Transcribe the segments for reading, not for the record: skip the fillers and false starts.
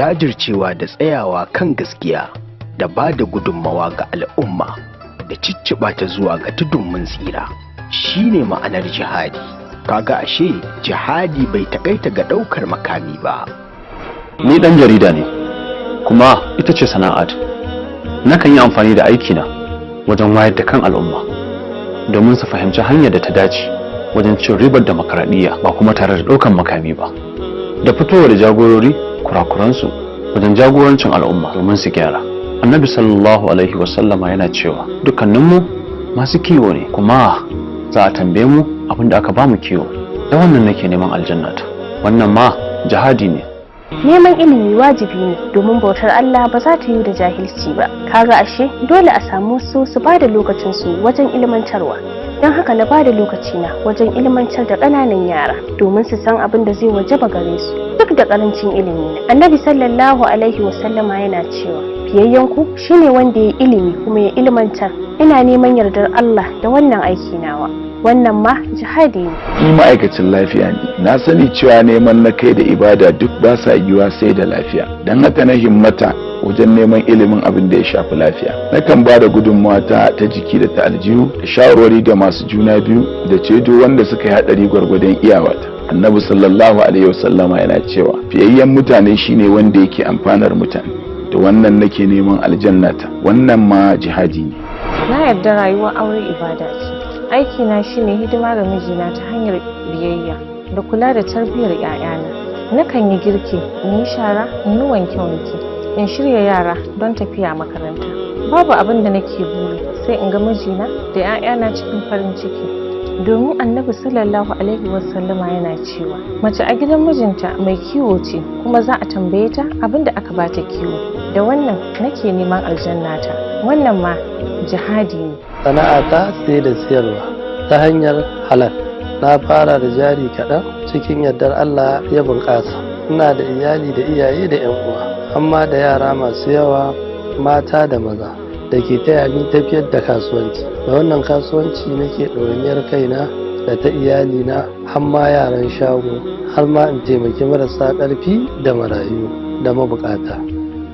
Jajircewa da tsayawa kan gaskiya da ba da gudunmawa ga al'umma da cicciɓa ta zuwa ga tudun mun tsira shine ma'anar jihadi. Kaga ashe jihadi bai takaita ga ɗaukar makami ba. Ni ɗan jarida ne, kuma ita ce sana'at. Nakan yi amfani da aikina wajen wayar da kan al'umma domin su fahimci hanyar da ta dace wajen cin ribar demokaradiyya, ba kuma tare da ɗaukan makami ba, da fitowa da jagorori kurakuransu wajen jagorancin al'umma domin su gyara. Annabi sallallahu alaihi wasallama yana cewa dukkaninmu masu kiwo ne, kuma za a tambaye mu abin da aka ba mu kiwo. Da wannan nake neman aljannata. Wannan ma jihadi ne. Neman ilimi wajibi ne, domin bautar Allah ba za ta yi da jahilci ba. Kaga ashe dole a samu su su ba da lokacinsu wajen ilmantarwa. Don haka na ba da lokacina wajen ilmantar da ƙananan yara domin su san abin da zai wajaba gare su duk da ƙarancin ilimi na. Annabi sallallahu alaihi wasallama yana cewa fiyayyenku shine wanda ya ilimi kuma ya ilmantar. Ina neman yardar Allah da wannan aiki nawa. Wannan ma jihadi ne. Ni ma'aikacin lafiya ne. Na sani cewa neman na kai da ibada duk ba sa yiwuwa sai da lafiya. Don haka na himmata wajen neman ilimin abin da ya shafi lafiya. Nakan ba da gudunmawa ta ta jiki da ta aljihu, da shawarwari ga masu juna biyu, da ceto wanda suka yi haɗari gwargwadon iyawata. Annabi sallallahu alaihi wasallama yana cewa fiyayyen mutane shine wanda yake amfanar mutane. Da wannan nake neman aljannata. Wannan ma jihadi ne. Na yarda rayuwar aure ibada ce. Aikina shine hidima ga mijina ta hanyar biyayya da kula da tarbiyyar 'ya'yana. Nakan yi girki, in yi shara, in yi wanke-wanke, in shirya yara don tafiya makaranta. Babu abin da nake buri sai in ga mijina da 'ya'yana cikin farin ciki. Domin Annabi sallallahu alaihi wasallama yana cewa mace a gidan mijinta mai kiwo ce, kuma za a tambaye ta abin da aka bata kiwo. Da wannan nake neman aljannata. Wannan ma jihadi ne. Sana'ata sai da siyarwa ta hanyar halal. Na fara da jari kaɗan, cikin yardar Allah ya bunƙasa. Ina da iyali da iyaye da 'yan uwa, amma da yara masu yawa, mata da maza, da ke taya ni tafiyar da kasuwanci. Da wannan kasuwanci nake ɗawainiyar kaina da ta iyalina, har ma yaran shago, har ma in taimaki marasa ƙarfi da marayu da mabukata,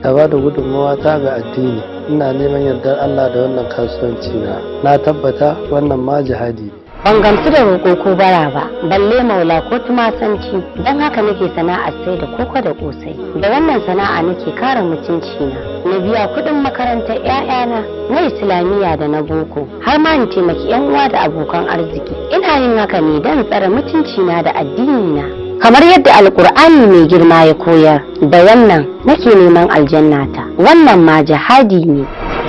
da ba da gudunmawa ta ga addini. Ina neman yardar Allah da wannan kasuwanci na. Na tabbata wannan ma jihadi ne. Ban gamsu da roƙo ko bara ba, balle maula ko tumasanci, don haka nake sana'ar sai da koko da ƙosai. Da wannan sana'a nake kare mutunci na, na biya kuɗin makarantar 'ya'yana na Islamiyya da na boko, har ma in taimaki 'yan uwa da abokan arziki. Ina yin haka ne don tsare mutunci na da addini na, kamar yadda Alkur'ani mai girma ya koyar. Da wannan nake neman aljannata. Wannan ma jihadi ne.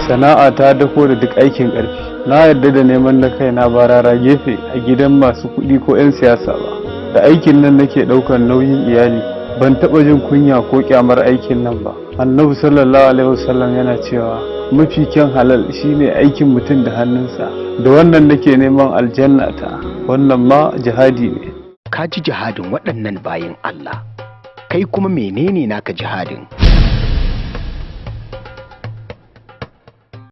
Sana'a ta dako da duk aikin ƙarfi. Na yarda da neman na kaina, ba rara gefe a gidan masu kuɗi ko 'yan siyasa ba. Da aikin nan nake ɗaukar nauyin iyali. Ban taɓa jin kunya ko kyamar aikin nan ba. Annabi sallallahu alaihi wasallam yana cewa mafi kyan halal shine aikin mutum da hannunsa. Da wannan nake neman aljannata. Wannan ma jihadi ne. Ka ji jihadin waɗannan bayin Allah. Kai kuma menene naka jihadin?